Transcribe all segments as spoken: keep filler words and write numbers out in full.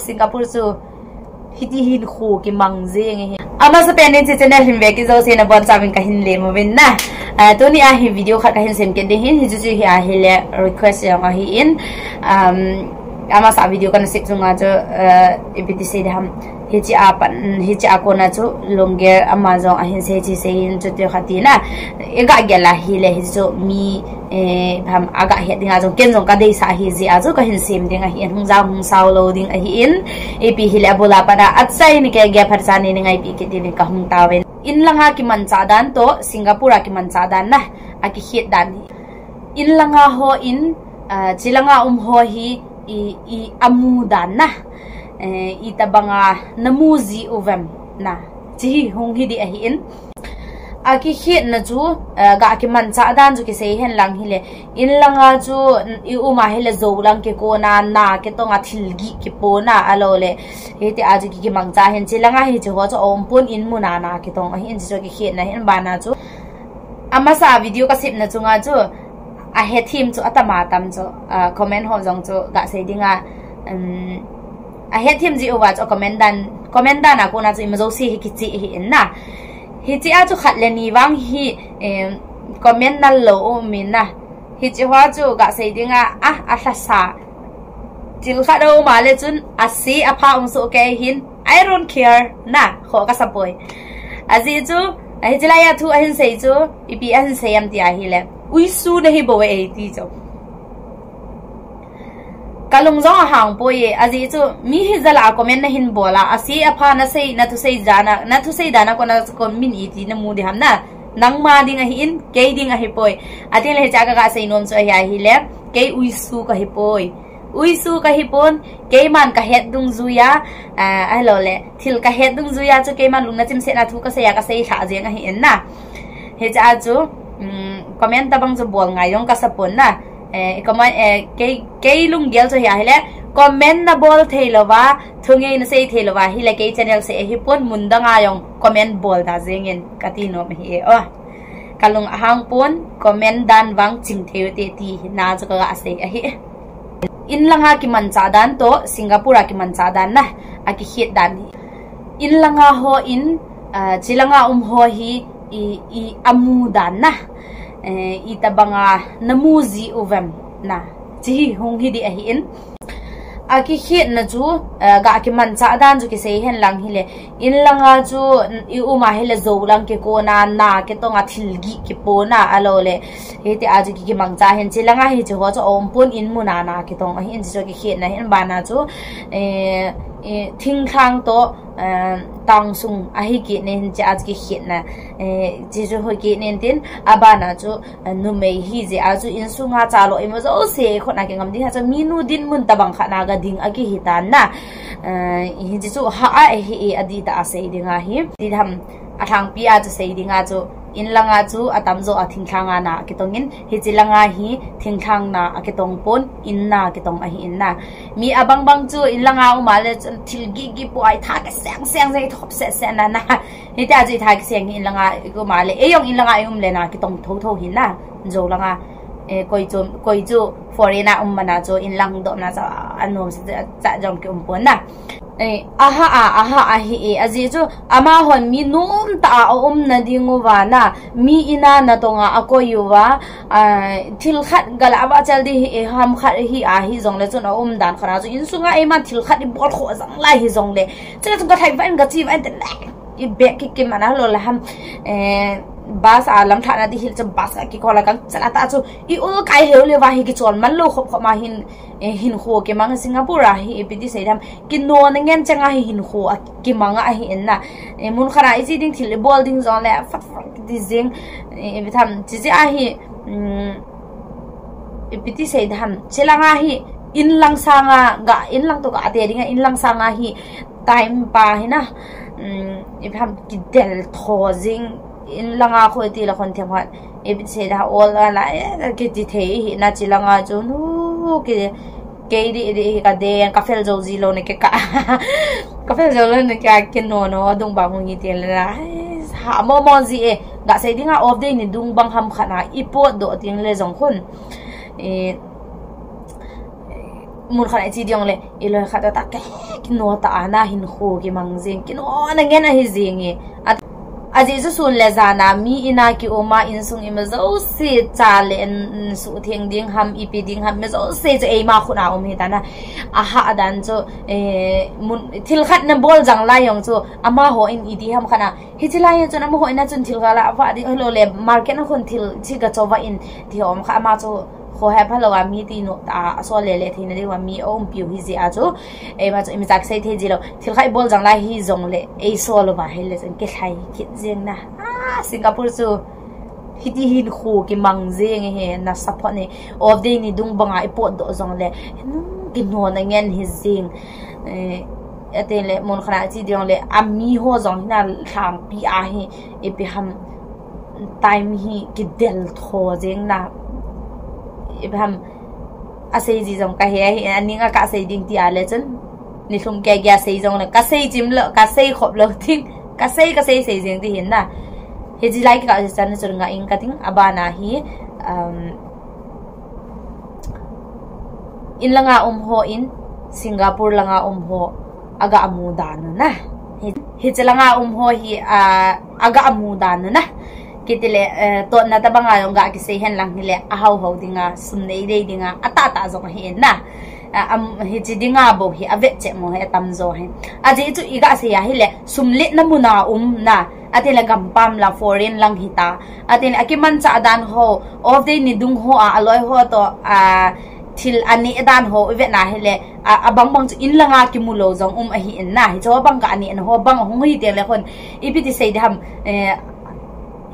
Singapore chu hiti hin khu kimang jing hi. Amasapen in hiche channel hin ve kit jouse nabonchauvin kahin lem uvin na. Ah, tuni a hi video khat kahin sem kit ding ahin, hichu chu hi ahile request jong ahin. Um, amasa video kana sep chunga chu, uh, ipi ti sei ding ham. Hiche a pat, hiche a kona chu lunggel ama jong ahin sei chi sei in chu tia kati na. Iga gel ahile hichu mi, eh, ham aga het ding a jong ken jong kadeisah ahi jeh a chu kahin sem ding ahin, hung jao hung sao lou ding ahin. Ipi hile abul a pat a achaina kei gei phat cha ni ngaipi kit ding in kahung tauvin. In langa kimanchah dan toh Singapore a kimanchah dan na, akikhet dan hi. In langa hon, ah, chilanga um ho hi i, i amu dan na, eh, itobanga namu ji uvem na, chi hi hung hi ding ahin. Akikhetna chu, eh, ga kimanchah dan chu kisei hen lang hile. In langa chu i um ahile jou lang kikona, na kitonga thil gih kipona, alou le. Hiti a chu ki, kimangcha hin, chilanga hi chu ho chu aum pon, in muna na kitong ahin, chu chu kikhetna hin bana chu. Amasa video kasepna chunga chu ahethem chu atam atam chu, ah, comment ho jong chu ga sei dinga, um, ahethem ji uva chu comment dan, comment dan a kona chu ima jouse hi kiche hi in na. Hiche a chu khat le ni vang hi, em, comment nal lou um in na. Hiche ho chu ga sei dinga, ah, alhasa. Thil khat aum a le chun ase apha um soh kei hin, I don't care na, kho kasa poi. Ajeh chu, hiche laiya thu ahin sei chu, ipi ahin sei em ti ahile, uisu nahi bou e ti chu. Kalung jong ahang poi e, ajeh chu, mi hi jal a comment nahin bol a, ase apha nasei, nathusei dan a, nathusei dan a kona comment iti namu ding ham na. Nangma ding ahin, kei ding ahi poi. Atin le hiche a kaga sei nom chu ahi ahile, kei uisu kahi poi. Uisu kahi pon, keiman kahet dungjuiya, ah, ahilou le, thil kahet dungjuiya chu keiman lungna chimsetna thu kasei a kasei lha jeng ahi in na. Hiche a chu, um, comment tabang chu bol ngai jong kasa pon na. Eh, comment, eh, kei, kei lunggel chu hi ahile, comment nabol thei louva, thungei nasei thei louva, hile kei channel seh ahi pon, mun dang a jong comment bol da jeng in kati nom ahi e. Oh. Kalung ahang pon, comment dan vang ching thei u te ti na chu kaga sei ahi. In langa kimanchah dan toh Singapore a kimanchah dan na, akikhet dan hi. In langa hon, ah, chilanga um ho hi i, i amu dan na, eh, itobanga namu ji uvem na, chi hi hung hi ding ahin. Akikhetna chu, eh, ga kimanchah dan chu kisei hen lang hile. In langa chu i um ahile jou lang kikona, na kitonga thil gih kipona, alou le. Hiti a chu ki, kimangcha hin, chilanga hi chu ho chu aum pon, in muna na kitong ahin, chu chu kikhetna hin bana chu, eh, eh, thinglhang toh, eh, tangsung ahi kit nin, hiche a chu kikhetna, eh, chu chu hoi kit nin tin, abana chu, numei hi jeh a chu insunga chalou ima jouse khut na kingam ding a chu minu dinmun tabang khat na ga ding a kihi tan na. Eh, hiche chu ha a hi e, adih tah a sei ding ahi. Ti ham, alhangpi a chu sei ding a chu in langa chu atamjo a thinglhang a na kitong in, hiche langa hi thinglhang na akitong pon, in na kitong ahi in na. Mi abang bang chu in langa um a le chun thil gih gih po a i tha kiseng seng jeng, i thop seh seh na na. Hiti a chu i tha kiseng hi in langa i um a le, ei jong in langa i um le na kitong tho tho hin na. Jou langa, eh, koi chu, koi chu foreign a um mana chu in lang dohna chu anom seh cha jong ki um pon na. Eh, aha a, aha a hi e, ajeh chu amahon mi nom tah a aumna ding uva na, mi in a natong a akoi uva, ah, thil khat ga la vachal ding hi e, ham khat hi a hi jong le chun aum dan khat a chu insunga eiman thil khat i bol khoh jang lai hi jong le, chule chun ka thai van ka chi van te le. I beh kiki mana lou le ham, eh, bus a lam thah na ding hile chu bus a kikol a kang chala ta chu i ul kai lheh lheh va hi kichol man lou khop khop ma hin, eh, hinkho kimang Singapore a hi ipi ti sei ding ham, kinona ngen chang a hi hinkho a kimang ahi in na. Eh, mun khat a i chi ding thil i bol ding jong le fat fat kiti jing, eh, ipi ham, chi chi a hi, um, ipi ti sei ding ham, chilanga hi in lang sanga ga, in lang toh ga te ding a, in lang sanga hi time pa hi na, um, ipi ham kidel tho jing, in langa khoi ti la khon them khat, ipi ti sei ding ham, ol a la, eh, kiti thei hi na, chilanga chu nu ki, kei dih dih hi ka deng, ka fel jou ji lou na kei ka, ka fel jou lou na kei ka, kinono dung bang hung hi ti le na, ai, ha mo mo ji e, ga sei ding a off day ni dung bang ham khat na i potdoh ding le jong khun. Eh, Mun khat a chi ding le, iloi khat a ta ke, kino ta ana hin khu kimang jing, kino na ngen ahi jing e. Ajeh chu sun le jan a mi ina kium a insung ima jouse cha le in, in suhtheng ding ham, ipi ding ham, ima jouse chu eima khut a um hi ta na. Aha dan chu, eh, mun, thil khat na bol jang lai jong chu, amaho in iti ham khat na. Hichi lai chun amaho in a chun thil khat la va ding, ahilou le, market a khun thil chi ga cho va in, ti hom kha ama chu, Kho hepha lou a mi ti nu ta, a so le le theina ding a mi a um piu hi jeh a chu. Eima chu, imi jat sei thei ji lou. Thil khat i bol jang lai hi jong le, ei so lou va hi le chun kilhai kit jeng na. Ah, Singapore chu. Hiti hin khu kimang jeng hi na support ni. Off day ni dung bang a i potdoh jong le. Hmm, kino na ngen hi jeng. Eh, ate le, mun khat a chi ding le, a mi ho jong hi na lhangpi a hi, ipi ham. Time hi kidel tho jeng na. Ipi ham, asei ji jong ka he ahi, aning a ka sei ding ti a le chun. Ni lhum ke ge a sei jong le, ka sei chim lou, ka sei khop lou ting, ka sei, ka sei, sei jeng ti hin na. Hichi lai kikah chan chun nga ing ka ting, a ban a hi, um, in langa um ho in, Singapore langa um ho, aga amu dan u na. Hi, hichi langa um ho hi, a, aga amu dan u na. Kiti le, eh, totna tabang a jong ga kisei hen lang hi le, a hau hau ding a, sum nei nei ding a, a ta ta jong hi in na. A, am, hichi ding a bou hi, a vet che mo hi, a tam jo hi. Ajeh chu i ga sei a hi le, sum le na mun a um na. Ati le gampam la foreign lang hi ta. Ati le a kimanchah dan ho, off day ni dung ho a, a loi ho to, a, thil a neh dan ho, i vet na hi le, a, a bang bang chu in langa kimu lou jong um ahi in na. Hichi ho bang ka a neh na ho bang hung hi teng le khun. Ipi ti sei ding ham, eh,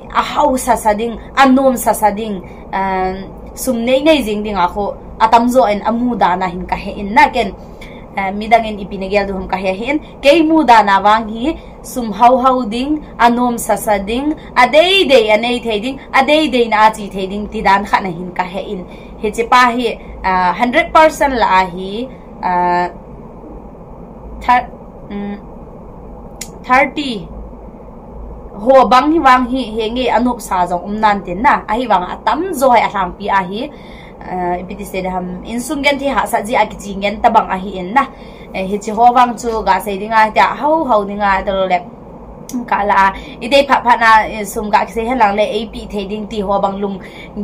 a hau sa sa ding, a nom sa sa ding, um, sum nei nei jing ding a khu, a tam jo in a mu dan a hin ka he in na ken. Eh, midang in ipi na gel diu ham ka he hi in, kei mu dan a vang hi, sum hau hau ding, a nom sa sa ding, a dei dei a nei thei ding, a dei dei na a chi thei ding, ti dan khat na hin ka he in. Hichi pa hi, ah, hundred percent la a hi, ah, thir-, um, thirty ho bang hi vang hi, he nge a nop sa jong um nan tin na, ahi vang a tam jo hi a lhangpi a hi, ah, ipi ti sei ding ham, insung genthei hahsat ji a kichi ngen tabang ahi in na. Eh, hichi ho vang chu ga sei ding a, tia hau hau ding a, talo le. Ka la a, i dei phat phat na, eh, sum ga kisei hen lang le, ei pi thei ding ti ho bang lung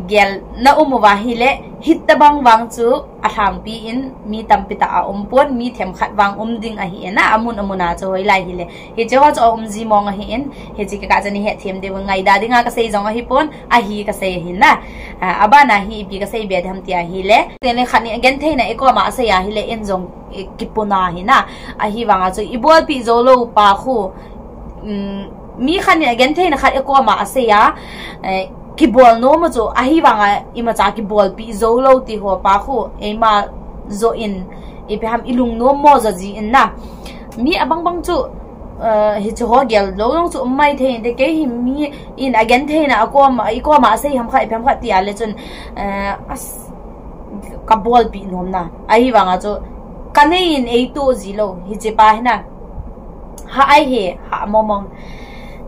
gel na um u va hi le, hit tabang vang chu a lhangpi in mi tampi ta a um pon, mi themkhat vang um ding ahi in na, amun amun a chu hoi lai hi le. Hichi ho chu a um ji mong ahi in, hichi kikah chan i het them diu ngaida ding a ka sei jong ahi pon, ahi ka sei ahi na. Ah, a ban a hi ipi ka sei be ding ham ti a hi le. Te le khat ni a genthei na i kom a a sei a hi le in jong, eh, kipuna hi na. Ahi vang a chu i bolpi jou lou pa khu, um, mi khat ni a genthei na khat i kom a a sei a, eh, kibol nom u chu, ahi vang a imacha kibolpi jou lou ti ho pa khu, eima jo in, ipi ham i lung nom mo jo ji in na. Mi a bang bang chu, eh, hichi ho gel lou jong chu um mai thei in te kei hi mi in a genthei na a kom, i kom a a sei ham khat, ipi ham khat ti a le chun, eh, as, ka bolpi nom na. Ahi vang a chu, ka nei in ei to ji lou, hichi pa hi na. Ha ai he, ha momong.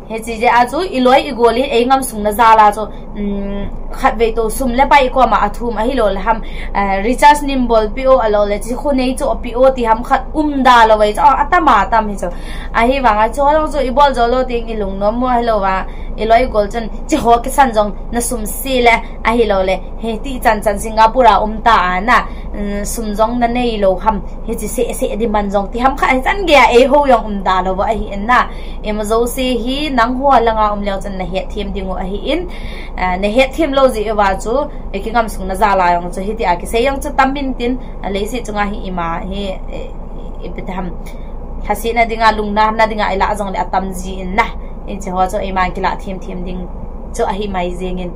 Hichi jeh a chu, i loi i gol in ei ngam sung na jal a chu, um, khat vei to sum le pai i kom a a thum ahi lou le ham, eh, recharge nim bolpi o a lou le, chi khu nei chu pi o ti ham khat um da lou vei chu, a tam a tam hi chu. Ahi vang a chu, chu i bol jou lou ding i lung nom mo hi lou va, i loi i gol chun, chi ho kisan jong na sum si le, ahi lou le, he ti chan chan Singapore a um ta a na, um, sum jong na nei lou ham, hichi se se di man jong ti ham khat hi chan ge a ei ho jong um da lou va ahi in na. Ima jouse hi nang ho langa um leu chun na het them ding u ahi in, ah, na het them lou ji u va chu, eh, ki ngam sung na jal a jong chu, hiti a kisei jong chu tam min tin, ah, leiset chunga hi ima hi, eh, ipi ti ham. Lhasetna ding a, lungna na ding a i la jong le a tam ji in na. Hichi ho chu eima kila them them ding chu ahi mai jeng in.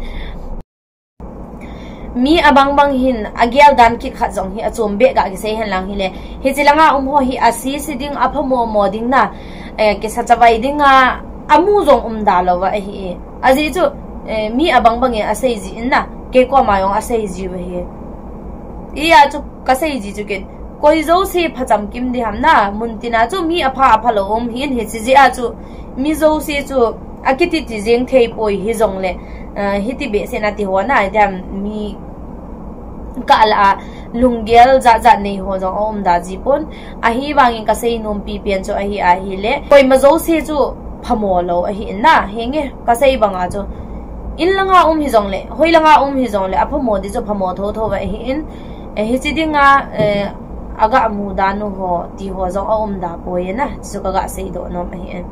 Mi a bang bang hin a gel dan kit khat jong hi a chom be ga kisei hen lang hi le. Hichi langa um ho hi a si si ding a pha mo mo ding na. Eh, kisa chavai ding a a mu jong um da lou va ahi e. Ajeh chu, eh, mi a bang bang in a sei ji in na. Kei kom a jong a sei ji u ahi. I a chu ka sei ji chu ken. Koi jouse pha chamkim di ham na, mun tin a chu mi a pha a pha lou um hin hichi jeh a chu mi jouse chu a kiti ti jeng thei poi hi jong le, eh, hiti behseh na ti ho na, ti ham mi Kah lah a lunggel jat jat nei ho jong aum da ji pon. Ahivangin kasei nompi pen chu ahi ahile, koima jouse chu phamo lou ahi in na. Henge, kasei banga chu in langa um hijongle, hoi langa um hijongle, aphamo di chu phamo thotho va ahi in. Eh, hichi dinga, eh, aga mu dan u ho ti ho jong aum da poi na, chu kaga seidoh nom ahi in.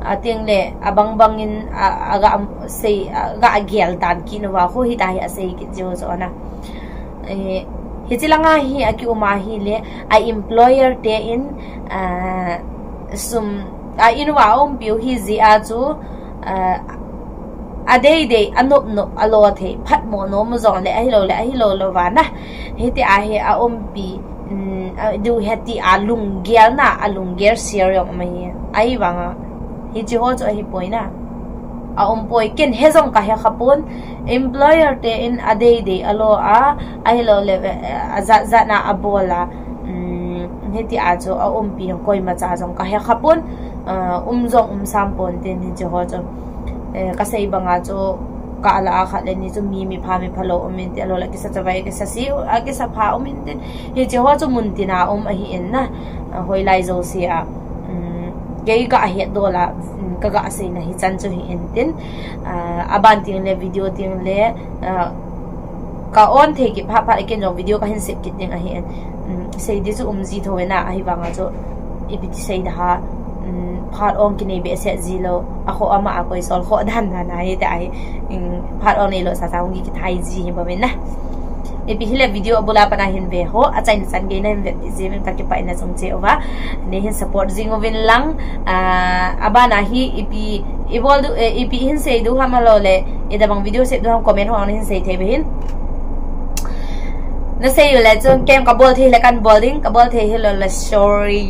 Ating le, abang bangin, a, aga sei, aga gel dan kit uva, ho hita hi asei kit jiu jo na. Eh, hichi langa hi aki um ahile, a employer te in, a, sum, a in uva umpiu hi jeh a chu, a, adei dei, anop nop, alo thei, phatmo nom jongle, ahilou le, ahilou lou va na. Hiti ahi aumpi, um, a, du hiti a lunggel na, alunggel siar jong um ahi. Ahivanga, hichi ho chu ahi poi na. Aum poi, ken he jong kahe kha pon, employer te in adei dei alo a, ahilou le, eh, ajat jat na abol a, um, hiti a chu aumpi koima cha jong kahe kha pon, ah, um jong um sam pon tin hichi ho chu. Eh, kasei banga chu kah lah a khat le ni chu mi, mipha, miphalou um in tin, alou le kisa chavai, kisa si, a kisa pha um in tin. Hichi ho chu mun tina um ahi in na. Ah, hoilai jouse a, um, kei kahet doh la, um, kaga seina hichan chu hi in tin. Ah, aban ting le video ting le, ah, ka on thei kit phat phat le ken jong video kahin sep kit ding ahi in. Um, sei di chu um ji tho ve na, ahivanga chu ipi ti sei da ha, um, phat ong kinei behseh ji lou, akhoh ama a koi sol khoh dan dan ahi te ahi, um, phat ong nei lou sa sa hung kithai ji hi bou ve na. Ipi hile video abul a pat a hin ve ho, achaina chan gei na hin ve ji min kakipah in achung cheh uva. Nei hin support jing uvin lang, ah, abana hi ipi, ibol du, eh, ipi hin sei du ham alou le, idabang video sep du ham comment ho na hin sei thei be hin. Na sei u le chun ken kabol thei le kan bol ding, kabol thei hilou le sorry.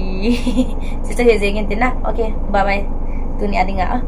Chuchu hi jeng in tin na. Okay, bye bye. Tuni a dinga.